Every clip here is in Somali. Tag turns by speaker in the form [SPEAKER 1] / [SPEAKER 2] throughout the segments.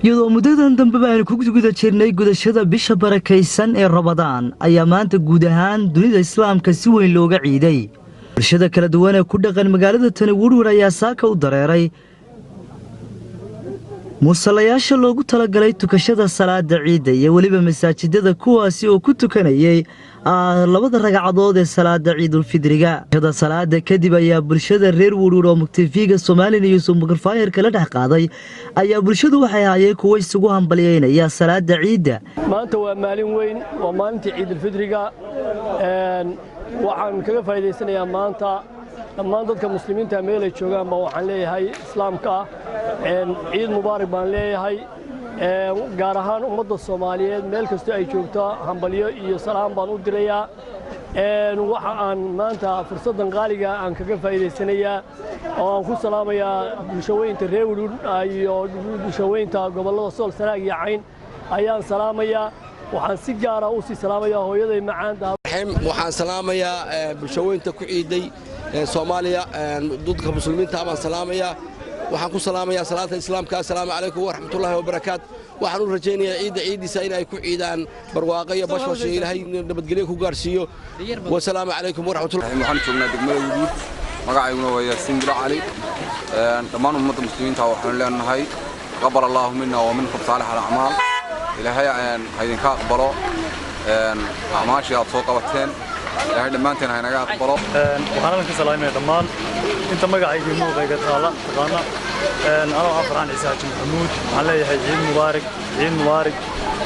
[SPEAKER 1] Iyadoo muddadan dambeba aynu ku guda jirnay gudashada bisha barakaysan ee Ramadaan, ayaa maanta guud ahaan dunida Islaamka si weyn looga ciiday. Bulshada kala duwan ee ku dhaqan magaalada tani Werwer ayaa saaka u dareeray musallayaasha loogu talagalay tukashada salaada ciidda iyo weliba masaajidada, kuwaasi oo ku tukanayay labada ragcadood ee salaada Ciidulfidriga. Salaada kadib ayaa bulshada reer Werwer oo TV-ga Somali News microphone-ka la dhex qaaday ayaa bulshadu waxay ahaayeen kuwo isugu hambalyeynaya salaada ciidda.
[SPEAKER 2] Maanta waa maalin weyn, waa maalintii Ciidulfidriga. Waxaan kaga faa'iidaysanayaa maanta dhammaan dadka Muslimiinta meel ay joogaan ba waxaan leeyahay Islaamka ah ciid mubaarak baan leeyahay. Gaar ahaan ummadda Soomaaliyeed meel kastoo ay joogto hambalyo iyo salaam baan u dirayaa. Waxa aan maanta fursaddan qaaliga aan kaga faa'iidaysanayaa oo aan ku salaamayaa bulshaweynta reer Werwer iyo bulshaweynta gobollada Sool, Sanaag iyo Cayn ayaan salaamayaa. Waxaan si gaara u sii salaamayaa hooyaday macaan.
[SPEAKER 3] Waxaan salaamayaa bulshaweynta ku ciiday Soomaaliya, dadka Muslimiinta baan salaamayaa. Waxaan ku salaamayaa salaata Islaamka: assalaamu calaykum waraxmatullaahi wabarakaat. Waxaan u rajaynayaa ciidda ciiddiisa in ay ku ciidaan barwaaqo iyo bashbash iyo Ilaahay nabadgelyo ku gaarsiiyo. Wasalaamu calaykum waraxmatullahi.
[SPEAKER 4] Waxaan joognaa degmada Wuduud, magacayguna waa Yaasiin Bilo Cali. Dhammaan ummadda Muslimiinta waxaanu leenahay: taqabbal Allaahu minna wa minkum saalix alacmaal. Ilaahay ha idinka aqbalo acmaashii aad soo qabateen. Ilaahay dhammaanteen ha inaga aqbalo.
[SPEAKER 5] Waxaan halkan ka salaamaya dhammaan inta magacayga muuqayga taala taqaana. Anoo ah Farxaan Ciise Xaaji Maxamuud, waxaan leeyahay ciid mubaarak, ciid mubaarak,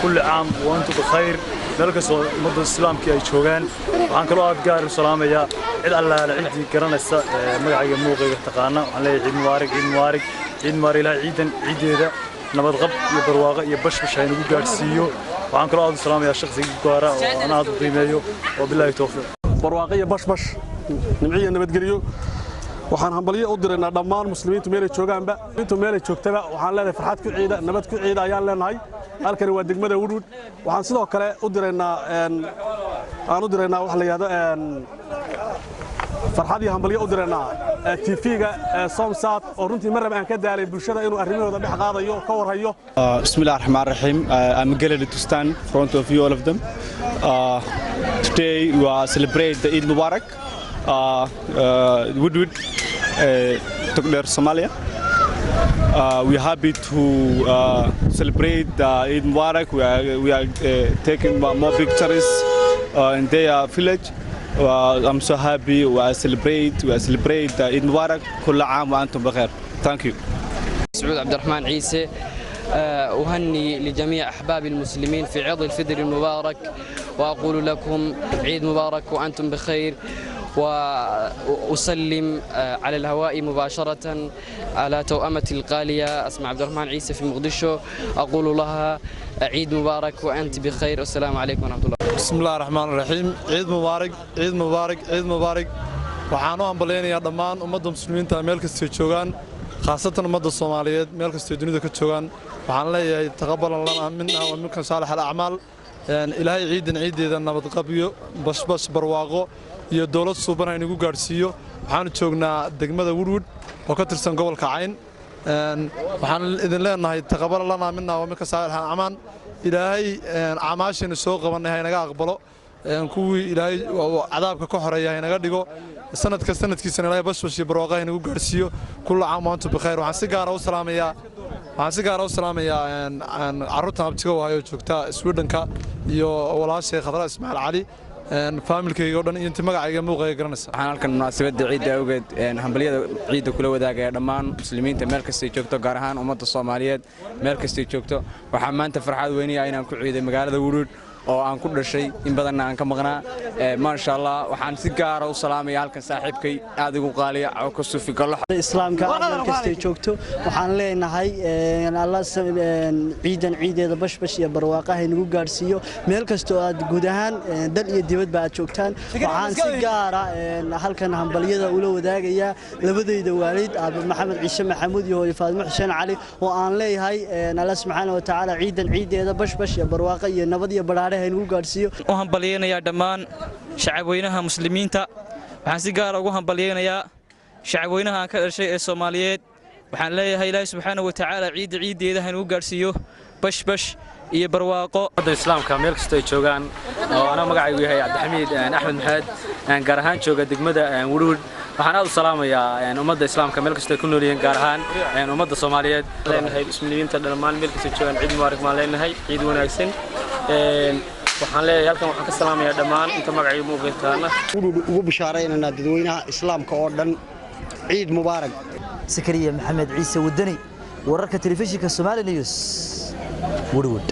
[SPEAKER 5] kulli caam wa antum bikhayr, meel kastoo ummadda Islaamkii ay joogaan. Waxaan kaloo aad gaar u salaamayaa cid allaale ciddii garanaysa magacayga muuqayga taqaana. Waxaan leeyahay ciid mubaarak, ciid mubaarak, ciid mubaarak. Ilaahay ciidan ciideeda nabadqab iyo barwaaqo iyo bashbash ha inagu gaadhsiiyo. Waxaan kaloo aad u salaamayaa shakhsiga gaara oo aan aad u qiimeeyo. Oo bilaahi towfiiq.
[SPEAKER 6] Barwaaqo iyo bashbash, nimciyo nabadgelyo. Waxaan hambalyo u diraynaa dhammaan Muslimiintu meelay joogaanba. Intu meelay joogtaba waxaan leenahay farxad ku ciida, nabad ku ciida ayaan leenahay. Halkani waa degmada Wudhud. Waxaan sidoo kale u diraynaa, aan u diraynaa wax la yidhahdo farxad iyo hambalyo u diraynaa TV-ga Somsat oo runtii marnaba aan ka daalay bulshada inuu arrimahooda dhex qaadayo, ka warhayo.
[SPEAKER 7] Bismillah ar-Rahman ar-Rahim. I'm glad to stand in front of you, all of them. Today we are celebrate the Eid Mubarak, Woodwood, Togdheer, Somalia. We are happy to celebrate the Eid Mubarak. We are taking more pictures in their village. I'm so happy. We are celebrate the Eid Mubarak. كل عام وأنتم بخير. Thank you.
[SPEAKER 8] سعود عبد الرحمن عيسى، أهني لجميع أحباب المسلمين في عيد الفطر المبارك، وأقول لكم عيد مبارك وأنتم بخير. وأسلم على الهواء مباشرة على توأمتي الغالية أسماء عبد الرحمن عيسى في مقدشو، أقول لها عيد مبارك وأنت بخير، والسلام عليكم ورحمة الله.
[SPEAKER 9] بسم الله الرحمن الرحيم. عيد مبارك، عيد مبارك، عيد مبارك. Waxaan u hambaleynayaa dhammaan ummadda Muslimiinta meel kastay joogaan, khaasatan ummadda Soomaaliyeed meel kastay dunida ka joogaan. Waxaan leeyahay taqabbal lana minna wa minkum saalix alacmaal. Ilaahay ciidan ciideeda nabadqabyo, bashbash, barwaaqo iyo dowlad suuban ha inagu gaadhsiiyo. Waxaanu joognaa degmada Wudhwud oo ka tirsan gobolka Cayn. Waxaan idin leenahay taqabbal lana minna wa minkum saalix alacmaal. Ilaahay acmaasheena soo qabanay ha inaga aqbalo, kuwii Ilaahay cadaabka ka xoreeya ha inaga dhigo. Sanadka sanadkiisana Ilaahay bashbash iyo barwaaqo ha inagu gaadhsiiyo. Kulla caam wa antum bikhayr. Waxaan si gaara u salaamayaa carruurtan abtiga wahayo joogta Swedenka iyo walaashay Khadra Ismaaciil Cali, faamilkayga oo dhan iyo inta magacayga muuqayga garanaysa.
[SPEAKER 10] Waxaan halkan munaasabadda ciidda awgeed hambalyada ciidda kula wadaagaya dhammaan Muslimiinta meel kastay joogto, gaar ahaan ummadda Soomaaliyeed meel kastay joogto. Waxaa maanta farxad weyniya inaan ku ciiday magaalada Wuruud oo aan ku dhashay, in badanna aan ka maqnaa. Maasha Allah, waxaan si gaara u salaamaya halkan saaxiibkay aad igu qaaliya, Cawka Sufi Galo.
[SPEAKER 11] Islaamka meel kastay joogto waxaan leenahay Alla ciidan ciideeda bashbash iyo barwaaqaha inagu gaadhsiiyo. Meel kastoo aad guud ahaan dal iyo dibadba aad joogtaan, waxaan si gaara halkan hambalyada ula wadaagayaa labadayda waalid, aabe Maxamed Ciise Maxamuud iyo hooyo Faadimo Xuseen Cali, oo aan leeyahay Alla subxaana wa tacaala ciidan ciideeda bashbash iyo barwaaqa iyo nabad iyo badhaadhe inagu gaadhsiiyo.
[SPEAKER 12] U hambalyeynayaa dhammaan shacabweynaha Muslimiinta. Waxaan si gaara ugu hambalyeynayaa shacabweynaha aan ka dhashay ee Soomaaliyeed. Waxaan leeyahay Ilaahay subxaanahu wa tacaala ciidda ciiddeeda ha inuu gaadhsiiyo bashbash iyo barwaaqo.
[SPEAKER 13] Ummadda islaamka meel kastoo ay joogaan, oo anaa magacaygu yahay Cabdixamiid Axmed Maxamed, gaar ahaan jooga degmada Wurwud, waxaan aad u salaamayaa ummadda islaamka meel kastoo ay ku nool yihiin, gaar ahaan ummadda Soomaaliyeed.
[SPEAKER 14] Leenahay muslimiinta dhammaan meel kastoo joogaan ciid mubaarak baan leenahay, ciid wanaagsan. Waxaan leeyahay halkan waxaan ka salaamayaa dhammaan inta magacaygu muuqataana.
[SPEAKER 15] Ugu bishaaraynaynaa dadweynaha islaamka oo dhan ciid mubaarak.
[SPEAKER 1] Sakariya Maxamed Ciise Wadani, wararka telefishinka Somali News, Woodwood.